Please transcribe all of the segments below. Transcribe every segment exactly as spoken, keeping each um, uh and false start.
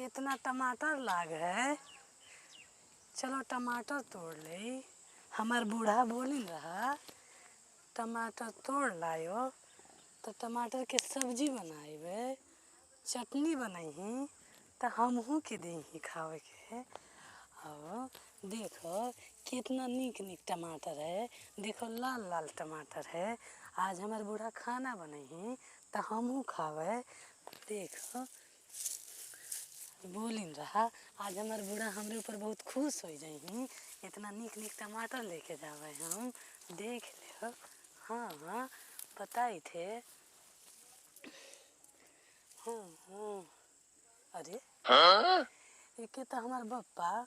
इतना टमाटर लाग है, चलो टमाटर तोड़ ले। हमार बूढ़ा बोलिन रहा, "टमाटर तोड़ लायो, तो टमाटर के सब्जी बनाइबे, चटनी बनइही, तो हमहू के देही खावे के।" और देखो कितना नीक नीक टमाटर है, देखो लाल लाल टमाटर है। आज हमार बूढ़ा खाना बनइही, तो हमहू खावे। देखो बोलिन रहा, आज हमार बूढ़ा हमरे ऊपर बहुत खुश होइ जइहीं, इतना नीक नीक टमाटर लेके जावे हम, देख लेव। हाँ, हाँ, बताई थे। हाँ, हाँ। अरे, हाँ? एके तो हमार बप्पा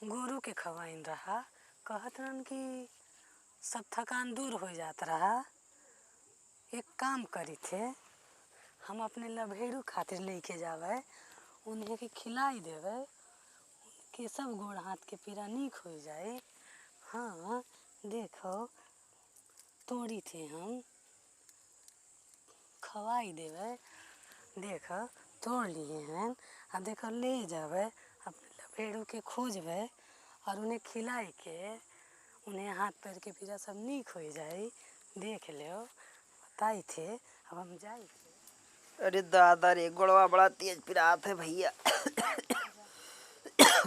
गोरू के खवाइन रहा, कहत रहन कि सब थकान दूर होइ जात रहा। एक काम करी थे, हम अपने लभेरू खातिर लेके जावे, उन्हें के खिलाई देवे, उनके सब गोड़ हाथ के पीड़ा नीक होइ जाई। हाँ, देखो, तोड़ी थे हम, खवाई देवे। देखो, तोड़ लिए हैं, आ देखो, ले जावे, अपने लभेरू के खोजवे और उन्हें खिलाई के उन्हें हाथ पैर के पीड़ा सब नीक होइ जाई। देख लेव, बताई थे, अब हम जाई थे। अरे दादा रे, गोड़वा बड़ा तेज पिरात है भइया।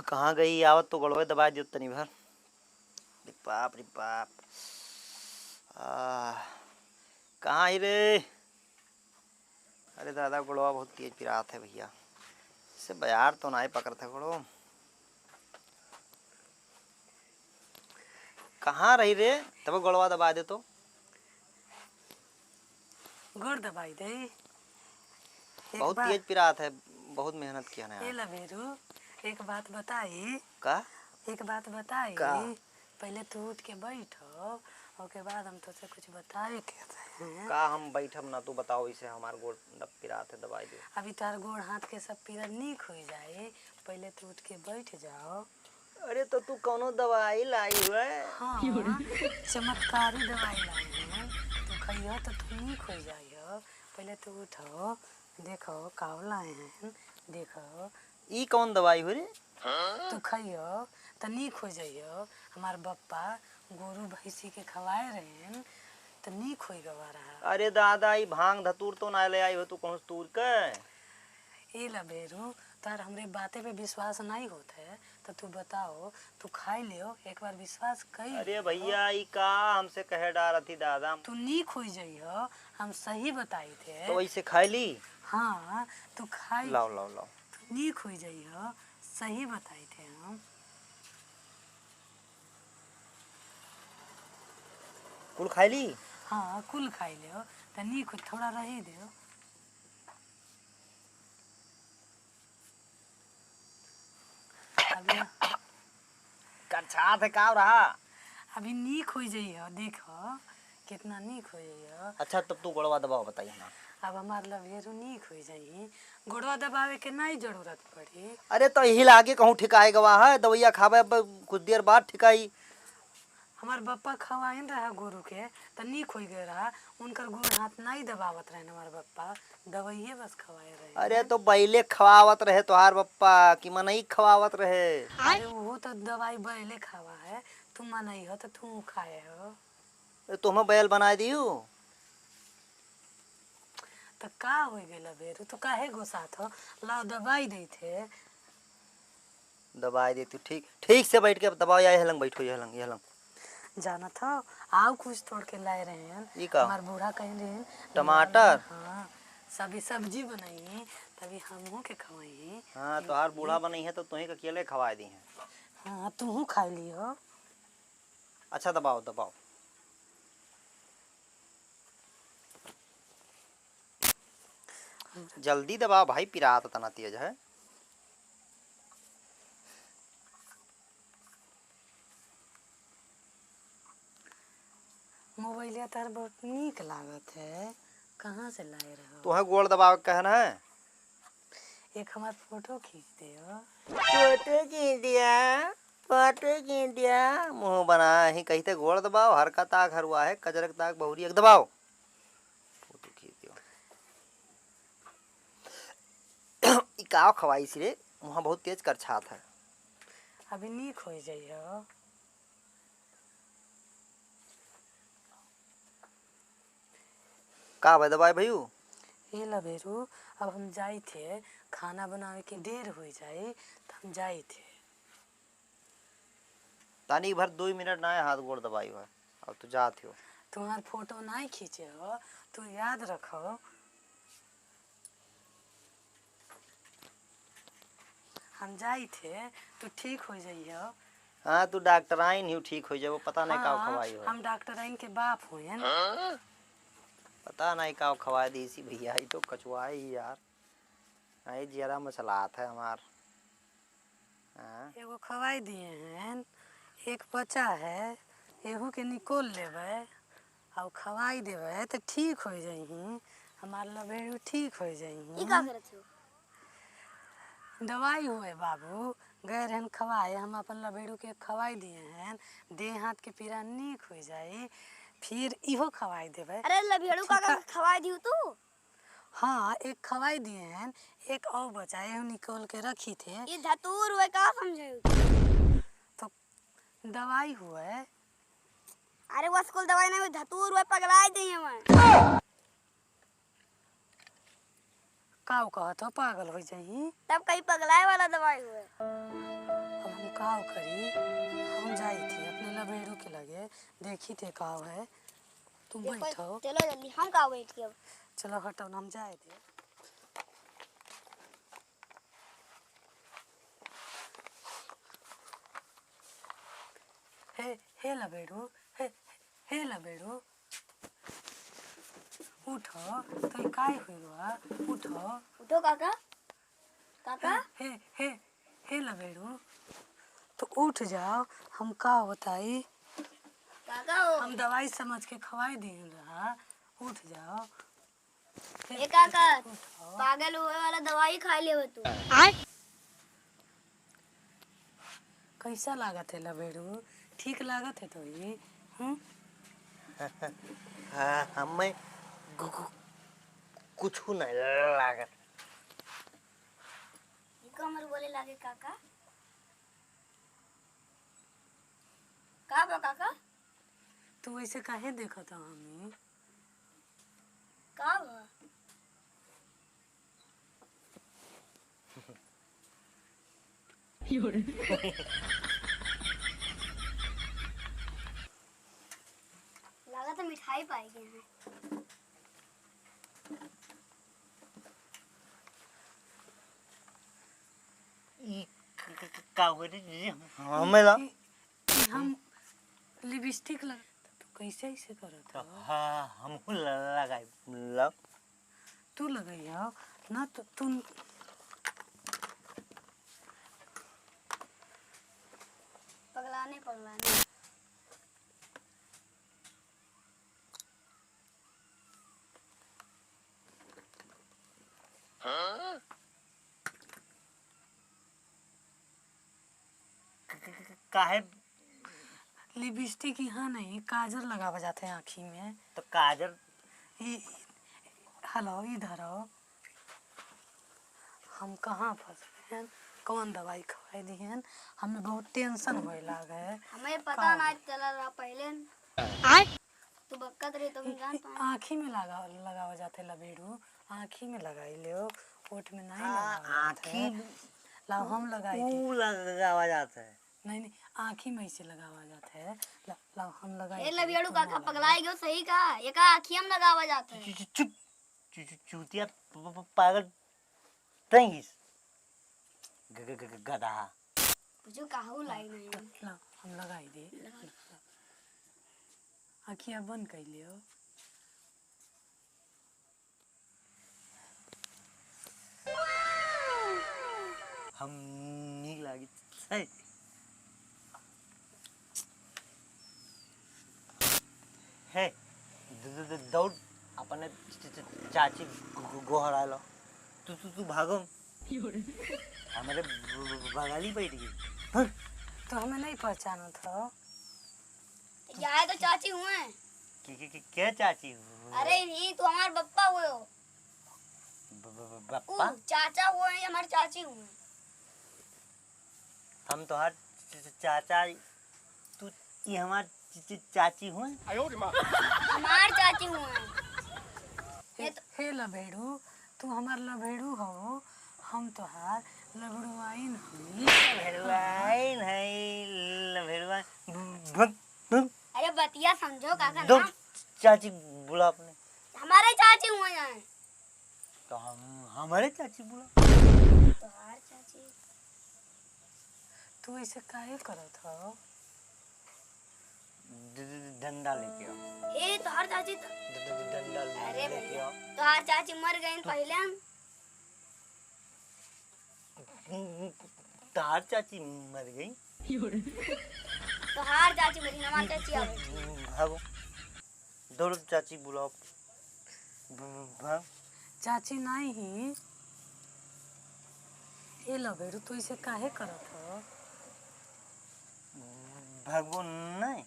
कहाँ गई? आवत तो गोड़वे दबाइ दियो तनी भर। अरे बाप रे बाप। आ, कहाँ ही रे? अरे दादा, गोड़वा बहुत तेज पिरात है भइया। से बयार तो नाहीं पकड़त है गोड़ो। कहाँ रही रे? तब गोड़वा दबाइ दे तो। गोड़ दबाइ दे। एक बहुत बात तेज पिरात है, बहुत मेहनत किया ना ए यार। लभेरू, एक बात बताई। का? एक बात बताई। का? पहिले तू उठ के बैठो, ओके बाद हम तोसे कुछ बतावे के है। का हम बैठब ना, तू बताओ, इसे हमार गोड़ दब पिरात है, दबाइ दे। अभी तोहार गोड़ हाथ के सब पीड़ा नीक होइ जाई, पहिले तू उठ के बैठ जाओ। अरे तो तू कौनो दवाई लाई है? हाँ, चमत्कारी दवाई लाई है, तू खइहो तो तू नीक होइ जाइहो। पहिले तू उठो, देखो का लाए हैं, देखो। ई कौन दवाई हो रे? तू खइहो त नीक होइ जइहो। हमार बप्पा गोरू भैंसी के खवाए रहेन त नीक होइ गवा रहा। अरे दादा, ई भांग धतूर तो ना ले आई हो तू कहूँ से तूर के? ए लभेरू, तार हमरे बाते पे विश्वास नाहीं होत है त तू बताओ, तू खाई लियो, एक बार विश्वास कई अरे लियो। भइया, ई का हमसे कहे डारत ही दादा? तू नीक होइ जइहो, हम सही बताई थे। तो ऐसे खाई ली? हाँ, तू खाई लाओ, लाओ, लाओ। तू नीक होइ जइहो, सही बताई थे हम। कुल खाई ली? हाँ, कुल खाई लियो, त नीक होइ, थोड़ा रही दियो। अभी करछात है का रहा? अभी नीक होइ जइहो, देखो कितना नीक होइ जइहो। अच्छा, तब तू गोड़वा दबाओ, बताइए ना। अब हमार लभेरू नीक होइ जइही, गोड़वा दबावे के नाहीं जरूरत पड़ी। अरे, तो यही लागे कहूँ ठिकाए गवा है, दवैया खावे अब कुछ देर बाद ठिकाई। हमार बप्पा खवाइन रहा गोरू के, त नीक होइ गए रहा। उनकर गोड़ हाथ नाहीं दबावत रहेन हमार बप्पा, दवाइये बस खवाए रहे। अरे, तो बैले खवावत रहे तोहार बप्पा कि मनई खवावत रहे? अरे, उहो तो दवाई बैले खावा है, तू मनई हो त तू खाए हो। ए, तोहमे बैल बनाए दियो। त का होइ गइल अबे? तू तो काहे गोसात हो? लाओ दबाई देते। दबाई देती, ठीक, ठीक से बैठ के अब दबाओ, या यह लंग बैठो, यह लंग, यह लंग। जानत हो, आउ कुछ तोड़ के लाए रहे हैं। ई का? हमार बूढ़ा कह रहे हैं, टमाटर? हाँ, सभी सब्जी बनाई, तभी हमहू के खवाई। हाँ, तोहार बूढ़ा बनई है तो तुही के अकेले खवाए दी हैं। हाँ, तुहू खा लियो। अच्छा, दबाओ, दबाओ। जल्दी दबाओ भाई, पिरात तना तेज है। मोबाइलिया तार बहुत नीक लागत है, कहाँ से लाए रहो? तोहे गोड़ दबावे के कहे ना है? एक हमार फोटो खींच दियो। फोटो खींच दिया, फोटो खींच दिया। मुँह बना ही कहिते गोड़ दबाओ, हरकत आँख हरुआ है, कजरक ताक बहुरी एक दबाओ। फोटो खींच दियो। ई का खवाइस रे? मुँह बहुत तेज करछात है। अभी नीक होइ जइहो। का बा दवाई भइयो? ए लभेरू, अब हम जाइत है, खाना बनावे के देर होइ जाई, त हम जाइत है। तनी भर दुइ मिनट ना हाथ गोड़ दबाई बा, अब तू जात हो। तुम्हार फोटो नाहीं खींचे हो, तू याद रखो। हम जाइत है, तू ठीक होइ जइहो। हाँ, तू डॉक्टराइन ही, ठीक होइ जाबो, पता नहीं का हाँ, खवाई हो। हम डॉक्टराइन के बाप होयन। पता नहीं का खवाई दी इसी भइया, ई तो कचुआई ही यार। आई जियरा मचलात है हमार। हाँ। एगो खवाई दिए हैं, एक बचा है, एहू के निकोल लेबै। अउ खवाई देबै त ठीक होइ जइहीं, हमार लभेरू ठीक होइ जइहीं। ई का करत हो? दवाई हुए बाबू, गए रहन खवाए, हम अपन लभेरू के खवाई दिए हैं, देह हाथ के पीरा नीक होइ जाई, फिर इहो खवाई देबै। अरे लभेरू का ठीक है। खवाई दियो तू? हाँ, एक खवाई दिए हैं, एक अउ बचा है, निकोल के रखी थे। ई धतूर हुए का समझे? तो दवाई हुए। अरे वो स्कूल दवाई नहीं हुए, धतूर हुए, पगलाई दिए हुए। काउ कहत हो, पागल होइ जाई? तब कहीं पगलाए वाला दवाई हुए। अब हम काउ करी, हम जाई थी अपने लभेरू के लगे, देखी थे काउ है। तुम ये कोई बैठो। चलो जल्दी, हम का बैठ के अब? चलो हटो ना, हम जाए दे। हे, हे लबेड़ू, हे, हे लबेड़ू, उठो, तो ये काय हुई बा? उठो। उठो काका, काका। हे, हे, हे, हे लबेड़ू, तो उठ जाओ, हम का बताई? काका हो। हम दवाई समझ के खवाई दिहन रहा, उठ जाओ। ए काका, उठो। पागल हुए वाला दवाई खा लेवे तू। आय? कैसा लागत है लबेड़ू? ठीक लागत है तो ये? हम्म? हाँ, हमें गु-, गु-, कुछ नहीं लागत। ई कमर बोले लागे काका? का बा काका? तू ऐसे काहे देखत हो हमें? का बा? लागत है मिठाई पाई गए हैं। ई क-, क-, क-, का हुए रे जी? हमें ला। ई, ई हम लिपस्टिक लगा, तो तू कैसे ऐसे करत तो हो? हाँ, हमहू ल-, लगाई लब। तू लगाई हो ना, तो तू पगलाने, पगलाने। क-, क-, क-, काहे? लिपस्टिक यहाँ नहीं, काजर लगावा जात है आँखी में। तो काजर? ई, हेलो, इधर आओ। हम कहाँ फँस गए हैं? कौन दवाई खवाई दी हैं? हमें बहुत टेंशन होए लाग है। हमें पता ना चला रहा पहले। आय? तू बक्कत रही तो हम जान पाए। आँखी में लगा, लगावा जाते लबेड़ू, आँखी में लगाई ले, ओठ में नहीं आ, लगावा जात है। आँखी लाओ, हम लगाई ऊ दे। लगावा जात है। नहीं, नहीं, आँखी में ऐसे लगावा जात है। ला-, लाओ, हम लगाई ए दे, लबेड़ू तुम काका ना लगाओ। पगलाई गयो सही का? ये का आँखी हम लगावा जात है? चु-, चु-, चुप, चु-, चु-, चूतिया प-, प-, प-, पागल तईस। ग-, ग-, ग-, ग-, गधा। कुछ कहू लाई नहीं। ला, हम लगाई दे। लगा। अखिया बंद कर लियो। हम नीक लागित है। हे, द-, द-, द-, दौड़, अपने च-, च-, चाची गो-, गो-, गोहराए लो। तू, तू, तू भागो। हमरे ब-, ब-, ब-, बगली बैठ गई। हाँ? तो हमें नहीं पहचानत हो? यह तो चाची हुए। के, के, के, के चाची हुए? अरे नहीं, तू हमार बप्पा हुए हो। ब-, बप्पा? ऊ चाचा हुए हैं, हमारे चाची हुए हैं। हम तोहार च-, च-, चाचा, तू, ई हमार च-, च-, चाची हुए। हमार चाची हुए हैं। ये हे, तो हे लभेड़ू, तू हमार लभेड़ू हो, हम तोहार लभेड़ुआइन हई। लभेड़ुआइन हई, लभेड़ुआइन। भग, भग। अरे बतिया समझो काका दो ना। चाची बुला अपने। हमारे चाची हुए हैं। तो हम, हमारे चाची बुला। तोहार चाची। तू ऐसे काहे करत हो? ड-, ड-, डंडा लेके आओ। ए, तोहार चाची तो ड-, ड-, ड-, डंडा अरे लेके भैया, आओ। तोहार चाची मर गई पहले हम। तोहार चाची मर गई? तोहार चाची मरी, हमार चाची आ गई। भागो, दौड़ो चाची बुलाओ। भ-, भ-, चाची नाई ही। ए लभेड़ू, तू इसे काहे करत हो? भागो नहीं।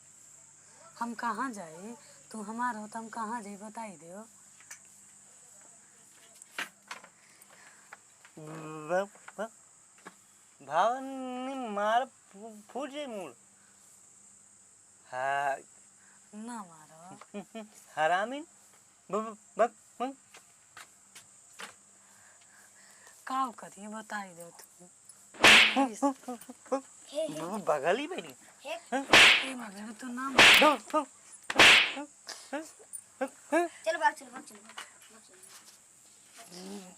हम कहाँ जाई? तू हमार हो त हम कहाँ जाई, बताई देओ। ब-, ब-, भाव नहीं मार फू-, फूट जाई मूड़। हाँ। ना मारो। हरामीन। ब-, ब-, ब-, ब-, का करी बताई दो तू। हे, हे। ब-, बगल ही बैठी। हे। ए मगर तू ना मारो। ब-, ब-, ब-, चल भाग, चल भाग, चल भाग, भाग, चल भाग।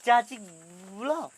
चाची बुलाओ।